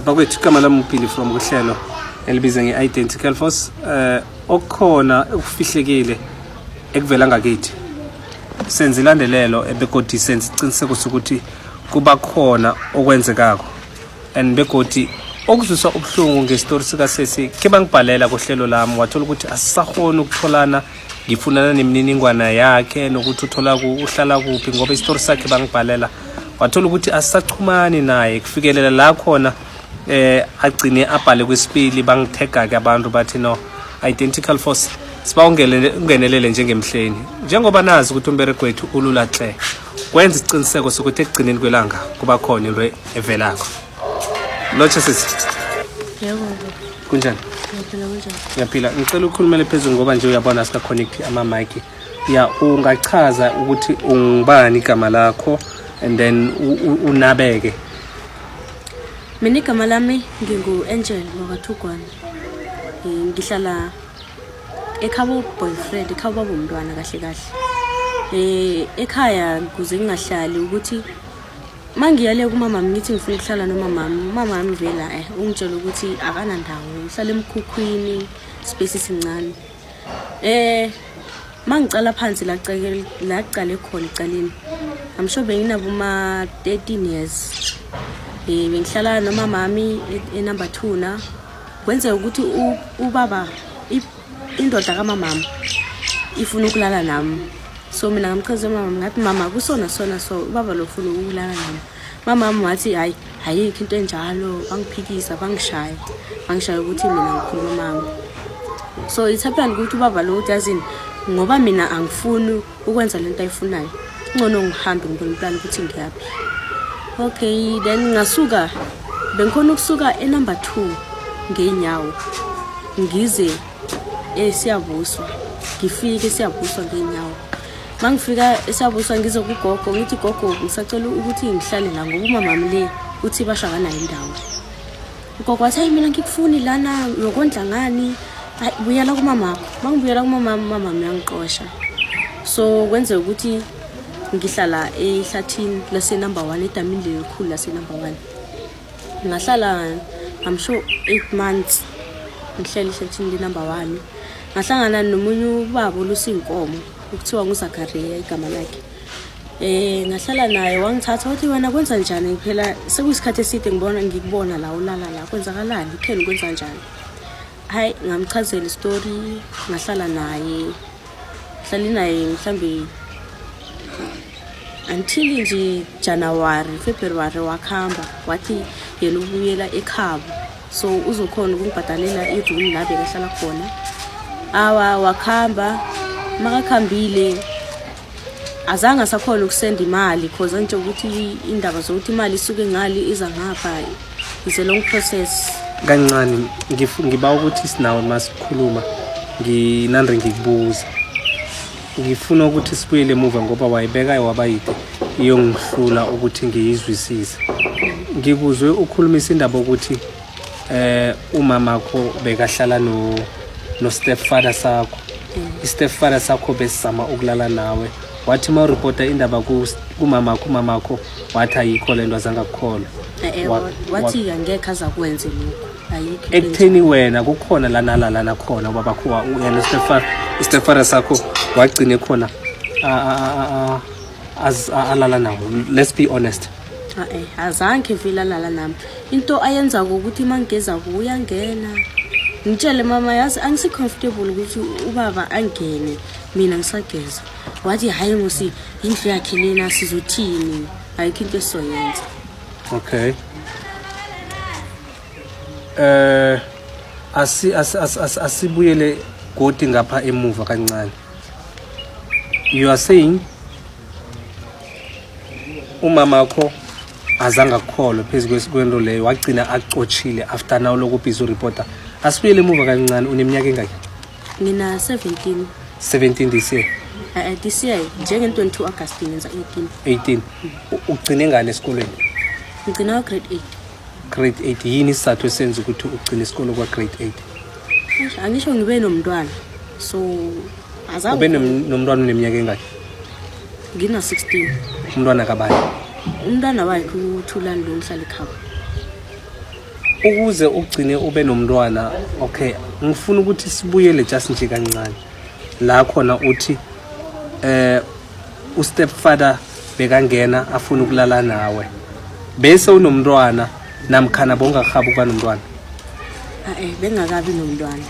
Bakwethu, igama lami uPhili from kuhlelo elibiza nge-Identical Force. Okukhona okufihlekile ekuvela ngakithi, senza ilandelelo ebegodi, senza isiqiniseko sokuthi kuba khona okwenzekako and begodi okuzwisa ubuhlungu ngesitori sikasesi ke bangibhalela kuhlelo lami, wathola ukuthi asisahoni ukutholana. Ngifunana nemininingwana yakhe nokuthi uthola uhlala kuphi, ngoba isitori sakhe bangibhalela, wathola ukuthi asisachumani naye kufikelela la khona agcine abhale kwesibili. Bangithega ke abantu, bathi no, Identical Force, siba ungenelele njengemhleni, njengoba nazi ukuthi umbereko wethu ulula hle, kwenza isiqiniseko sokuthi ekugcineni kwelanga kuba khona into evelako. Lotsha sisi. Yebo. Kunjani? Ngiyaphila, kunjani? Ngiyaphila. Ngicela ukhulumele phezulu ngoba nje uyabona sika-connect ama-mic. Ya, ungachaza ukuthi ungubani igama lakho and then unabeke. Mina igama lami ngingu-Angel wakaThugwana. Ngihlala ekhabo boyfriend, ekhabo baba umntwana kahle kahle. Ekhaya kuze ngingahlali ukuthi mangiyale kumama ngithi ngifuna ukuhlala nomama, umama wami vela ungitshela ukuthi akanandawo, uhlala emkhukhwini, space sincane. Mangicala phansi la cake la cale khona ecaleni. I'm sure benginabo ma 13 years. Bengihlala nomama wami e number 2 na. Kwenzeka ukuthi ubaba, indoda kamamama ifuna ukulala nami. So mina ngamchazela mama, ngathi, "Mama, kusona sona, so ubaba lo ufuna ukulala nami." Mama wami wathi, "Hayi, ayikho into enjalo." Bangiphikisa, bangishaya, bangishaya ukuthi mina ngikhuluma mama. So it happened ukuthi ubaba lo uthi, "Yazini, ngoba mina angifuni ukwenza lento ayifunayo, ngcono ngihambe ngibone umntwana ukuthi ngiyaphi." Okay, then ngasuka, bengikhona ukusuka e-number 2 ngeenyawo ngize eSiyabuswa, ngifike eSiyabuswa ngeenyawo. Mangifika eSiyabuswa, ngize kugogo, ngithi, "Gogo, ngisacela ukuthi ngihlale la ngoba umamami le uthi basho akanayo indawo." Ugogo wathi, "Hayi, mina ngikufuni lana, uyokondla ngani? Hayi, buyela kumamakho." Mangibuyela kumamami, umamami uyangiqosha. So kwenzeka ukuthi ngihlala ehlathini lase-number 1, edamini lelikhulu lase-number 1. Ngahlala, I'm sure, 8 months ngihleli ehlathini le-number 1. Ngahlangana nomunye ubaba olusinkomo okuthiwa nguZakaria igama lakhe. Ngahlala naye, wangithatha, wathi, "Wena kwenza njani phela? Sekuyisikhathi eside ngibona, ngikubona la ulala la, kwenzakalani? Kutheni, kwenza njani?" Hayi, ngamchazela istory, ngahlala naye, hlale naye mhlambe until nje January, February, wakhamba, wathi yena ubuyela ekhabo, so uzokhona ukungibhadalela i-room la bekahlala khona. Awa, wakhamba. Makakhambile azange asakhona ukusenda imali, 'cause antsho ukuthi indaba zokuthi imali isuke ngali iza ngapha is a long process. Kancane, ngiba ukuthi sinawe masikhuluma, nginande ngikubuza, ngifuna ukuthi sibuyele emuva ngoba wayibeka waba yide, iyongihlula ukuthi ngiyizwisise. Ngikuzwe ukhulumisa indaba ukuthi umamakho bekahlala no stepfather sakho, i-stepfather sakho besizama ukulala nawe. Wathi uma uripota indaba kumamakho, umamakho wathi ayikho le nto, azange akukholwa. Wathi angekhe azakwenze lokhu, ayikho into. Ekutheni wena kukhona la nalalana khona ubabakho yena i-stepfather sakho wagcine khona alala nawo, let's be honest. Azange vele alala nami. Into ayenzako ukuthi uma ngigezako uyangena, ngitshele, "Mama, yazi angisi-comfortable ukuthi ubaba angene mina ngisageza." Wathi, "Hhayi musi, indlu yakhe lena, sizothini? Ayikho into esizoyenza." Okay, asibuyele godi ngapha emuva kancane. You are saying umama wakho azange akukholwe phezu kwento leyo, wagcina acotshile after now lokhu busy ureporter. Asibuyele emuva kancane, uneminyaka engaki? Ngina 17. 17 this year? This year njenge-22 August ngenza 18. 18. Ugcine ngani esikolweni? Ngigcina grade 8. Grade 8. Yini isizathu esenza ukuthi ugcine isikolo kwa-grade 8? Eish, angisho ngibe nomntwana, so azange. Ube nomntwana uneminyaka engaki? Ngina 16. Umntwana kabani? Umntwana wakhe uThulani lo ngihlala ekhabo. Ukuze ugcine ube nomntwana, okay, ngifuna ukuthi sibuyele just nje kancane la khona uthi u-stepfather bekangena afuna ukulala nawe bese unomntwana, namkhana bongakahabi ukuba nomntwana? Eh, bengakabi nomntwana.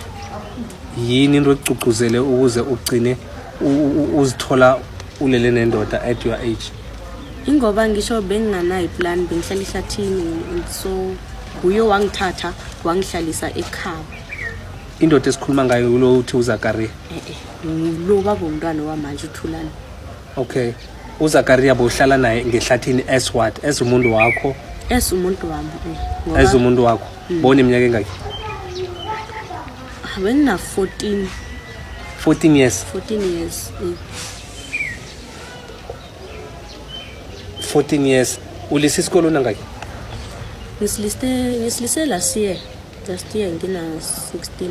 Yini into ekucucuzele ukuze ugcine uzithola ulele nendoda at your age? Ingoba ngisho benginganayo iplan, bengihlala ehlathini and so nguye wangithatha wangihlalisa ekhaya. Indoda esikhuluma ngayo kulo uthi uZakaria? Eh, ngulo baba umntwana wamanje, uThulani. Okay, uZakaria bowuhlala naye ngehlathini as what? As umuntu wakho? As umuntu wami, ngoba As umuntu wakho. Bowuneminyaka engaki? Bengina 14. 14 years? 14 years. 14 years. Ulisa isikolo unangaki? Ngisilise last year, last year ngina 16.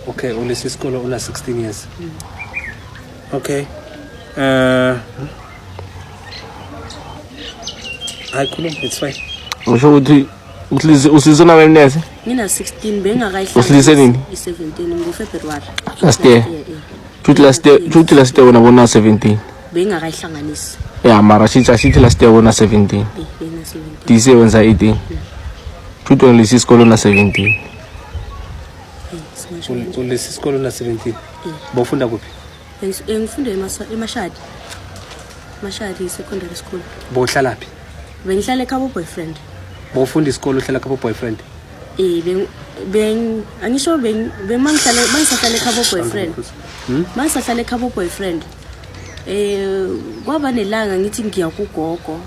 Okay, ulisa isikolo una 16 years. Okay, hayi, khuluma, it's fine. Usho ukuthi usilise, usilise unabemnese? Ngina 16, bengakayihlanganisi. Usilise nini? I-17 ngoFebruary. Last year? Eh. Shuthi last year, shuthi last year wena bona 17. Bengakayihlanganisi. Ya, mara shithi, ashithi last year wona 17? Eh, bengina 17. This year wenza 18. Shuthi wena lesi isikolo na 17. Eh, singasho kanjalo. Ulisa isikolo una 17? Bowufunda kuphi? Ngifunde eMashadi, Mashadi Secondary School. Bowuhlalaphi? Bengihlala ekhabo boyfriend. Bowufunda isikolo uhlala khabo boyfriend? Eh, beng beng angisho beng bengihlala, bangisahlala ekhabo boyfriend. Mangisahlala ekhabo boyfriend, kwaba nelanga ngithi ngiya kugogo.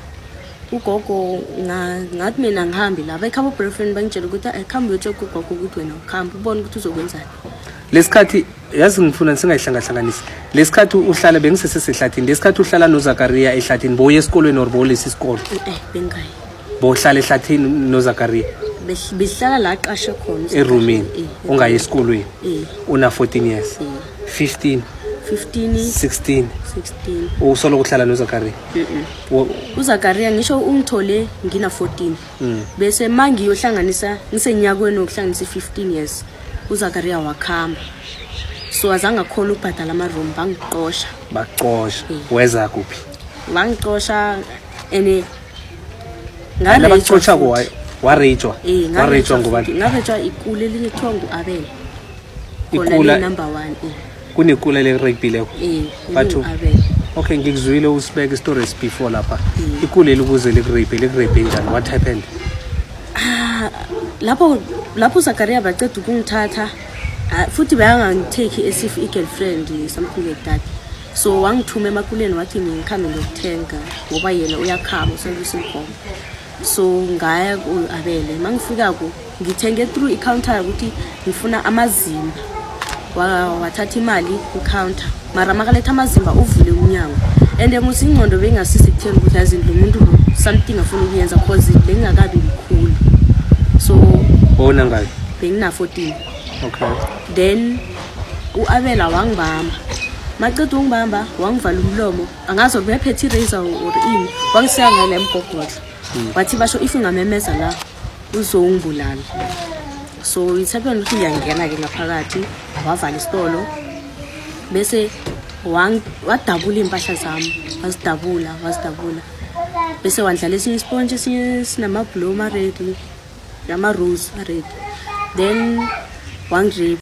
Ugogo ngathi mina ngihambi lapha ekhabo boyfriend, bangitshela ukuthi, "Eh, khambe uyotshela kugogo ukuthi wena ukhambe, ubone ukuthi uzokwenzani." Lesikhathi, yazi, ngifuna singayihlangahlanganisi. Lesikhathi uhlala, bengisesesehlathini, lesikhathi uhlala noZakaria ehlathini, bowuya esikolweni or bowulisa isikolo? Eh, bengayi. Bowuhlala ehlathini noZakaria? Behlala la aqashe khona. Erumini? Eh. Ungayi esikolweni? Eh. Una 14 years? Eh. 15? 15. 16? 16. Usolo kuhlala noZakaria? UZakaria ngisho ungithole ngina 14, bese mangiyohlanganisa ngisenyakweni wokuhlanganisa i-15 years, uZakaria wakhamba, so azange akhona ukubhadala ama-room, bangiqosha. Bacosha? Weza kuphi? Bangicosha and Labakucoshako, warejwa? Warejwa ngubani? Ngarejwa ikula elinye kuthiwa ngu-Abel. Ikula? Number one, eh. Kunekula lekureyipileko? Eh. Bathu- Abel. Okay, ngikuzwile usibeka i-stories before lapha. Ikuleli ukuze likureyipe, likureyipe njani? What happened? Lapho uZakaria baceda ukungithatha, ah, futhi bayangangitheki as if i-girlfriend, something like that. So wangithuma emakuleni, wathi ngikhambe ngiyokuthenga ngoba yena uyakhamba, uselusa inkomo. So ngaya ku-Abele. Uma ngifikako ngithenge through i-counter ukuthi ngifuna amazimba. Wathatha imali ku-counter, mara makaletha amazimba uvule umnyango and musi ingqondo bengasisi kutheni ukuthi yazi lo muntu lo something afuna ukuyenza, cause bengingakabi mkhulu, so Bona ngayo? Bengina-14. Okay. Then u-Abela wangibamba, maceda ukungibamba wangivala umlomo, angazi or bephethe i-razor or ini, wangisika ngale mgogodla, wathi basho if ngamemeza la uzongibulala. So it happened ukuthi ngiyangena-ke ngaphakathi, wavala isitolo, bese wadabula iy'mpahla zami, wazidabula, wazidabula, bese wandlala esinye isipontshi, esinye sinama-blue, ama-red, ama-rose a-red, then wangirape.